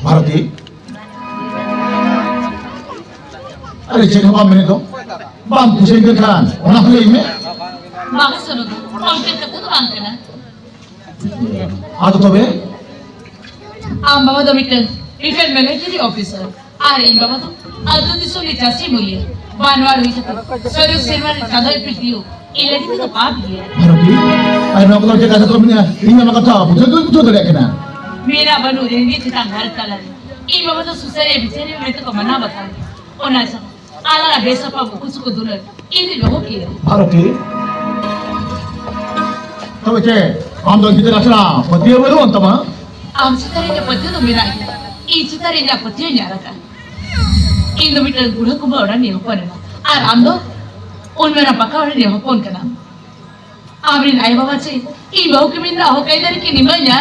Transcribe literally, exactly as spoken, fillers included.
ᱵᱷᱟᱨᱚᱛᱤ, ᱟᱨᱮ ᱪᱮᱫ ᱦᱚᱸ ᱵᱟᱢ ᱢᱮᱱᱮᱫ ᱫᱚ? ᱵᱟᱢ ᱠᱩᱥᱤᱭᱟᱹᱧ ᱠᱟᱱ ᱠᱷᱟᱱ ᱚᱱᱟ ᱦᱚᱸ ᱞᱟᱹᱭ ᱢᱮ᱾ ᱵᱟᱝ ᱥᱚᱱᱚ ᱫᱚ ᱚᱱᱠᱟᱱ ᱠᱟᱛᱷᱟ ᱫᱚ ᱵᱟᱝ ᱠᱟᱱᱟ᱾ ᱟᱫᱚ ᱛᱚᱵᱮ? ᱟᱢ ᱵᱟᱵᱟ ᱫᱚ ᱢᱤᱫᱴᱟᱝ ᱨᱤᱴᱟᱭᱟᱨᱰ ᱢᱤᱞᱤᱴᱟᱨᱤ ᱚᱯᱷᱤᱥᱟᱨ, ᱟᱨ ᱤᱧ ᱵᱟᱵᱟ ᱫᱚ ᱟᱹᱛᱩ ᱫᱤᱥᱚᱢ ᱨᱤᱱᱤᱡ ᱪᱟᱹᱥᱤ ᱢᱩᱞᱤᱭᱟᱹ᱾ ᱵᱟᱱᱣᱟᱨ ᱦᱩᱭ ᱠᱟᱛᱮ ᱥᱚᱨᱮᱥ ᱥᱮᱨᱢᱟ ᱨᱮ ᱪᱟᱸᱫᱚᱭ ᱯᱤᱨᱛᱤᱭᱳ ᱤᱧ ᱞᱟᱹᱜᱤᱫ ᱫᱚ ᱯᱟᱯ ᱜᱮᱭᱟ᱾ ᱵᱷᱟᱨᱚᱛᱤ, ᱟᱨ ᱱᱚᱣᱟ ᱠᱚᱫᱚ ᱪᱮᱫ ᱠᱟᱛᱷᱟ ᱠᱚ ᱢᱮᱱᱟ? ᱤᱧ ᱢᱟ ᱠᱟᱛᱷᱟ ᱵᱩᱡᱷᱟᱹᱣ ᱜᱮ ᱵᱟᱹᱧ ᱵᱩᱡᱷᱟᱹᱣ ᱫᱟᱲᱮᱭᱟᱜ ᱠᱟᱱᱟ᱾ ᱢᱮᱱᱟᱜ ᱵᱟᱹᱱᱩᱜ ᱨᱮᱸᱜᱮᱡ ᱛᱮᱛᱟᱝ ᱦᱚᱲ ᱛᱟᱞᱟᱨᱮ ᱤᱧ ᱵᱟᱵᱟ ᱫᱚ ᱥᱩᱥᱟᱹᱨᱤᱭᱟᱹ ᱵᱤᱪᱟᱹᱨᱤᱭᱟᱹ ᱢᱮᱱᱛᱮ ᱠᱚ ᱢᱟᱱᱟᱣ ᱵᱟᱛᱟᱣ᱾ ᱚᱱᱟ ᱪᱷᱟᱲᱟ ᱟᱞᱟᱝ ᱵᱮᱥᱟᱯᱟ ᱵᱩᱠᱩ ᱪᱩᱠᱩ ᱫᱩᱞᱟᱹᱲ ᱤᱧ ᱫᱚ ᱵᱟᱹᱦᱩ ᱠᱮᱭᱟ᱾ ᱵᱷᱟᱨᱚᱛᱤ, ᱛᱚᱵᱮ ᱪᱮᱫ ᱟᱢ ᱫᱚ ᱜᱤᱫᱽᱨᱟᱹ ᱟᱥᱲᱟ ᱯᱟᱹᱛᱭᱟᱹᱣ ᱵᱟᱹᱱᱩᱜ ᱟᱱ ᱛᱟᱢᱟ? ᱟᱢ ᱪᱮᱛᱟᱱ ᱨᱮ ᱤᱧᱟᱹᱜ ᱯᱟᱹᱛᱭᱟᱹᱣ ᱫᱚ ᱢᱮᱱᱟᱜ ᱜᱮᱭᱟ, ᱤᱧ ᱪᱮᱛᱟᱱ ᱨᱮ ᱤᱧᱟᱹᱜ ᱯᱟᱹᱛᱭᱟᱹᱣ ᱧᱟᱢ ᱟᱠᱟᱱ᱾ ᱤᱧ ᱫᱚ ᱢᱤᱫᱴᱟᱝ ᱵᱩᱲᱦᱟᱹ ᱠᱩᱢᱵᱟᱹ ᱚᱲᱟᱜ ᱨᱤᱧ ᱦᱚᱯᱚᱱ ᱮᱱᱟ, ᱟᱨ ᱟᱢ ᱫᱚ ᱩᱱ ᱢᱟᱨᱟᱝ ᱯᱟᱠᱟ ᱚᱲᱟᱜ ᱨᱤᱧ ᱦᱚᱯᱚᱱ ᱠᱟᱱᱟ᱾ ᱟᱢᱨᱮᱱ ᱟᱭᱳ ᱵᱟᱵᱟ ᱪᱮ ᱤᱧ ᱵᱟᱹᱦᱩ ᱠᱤᱢᱤᱱ ᱨᱮᱱᱟᱜ ᱦᱚᱠ ᱟᱹᱭᱫᱟᱹᱨᱤ ᱠᱤᱱ ᱤᱢᱟᱹᱧᱟ?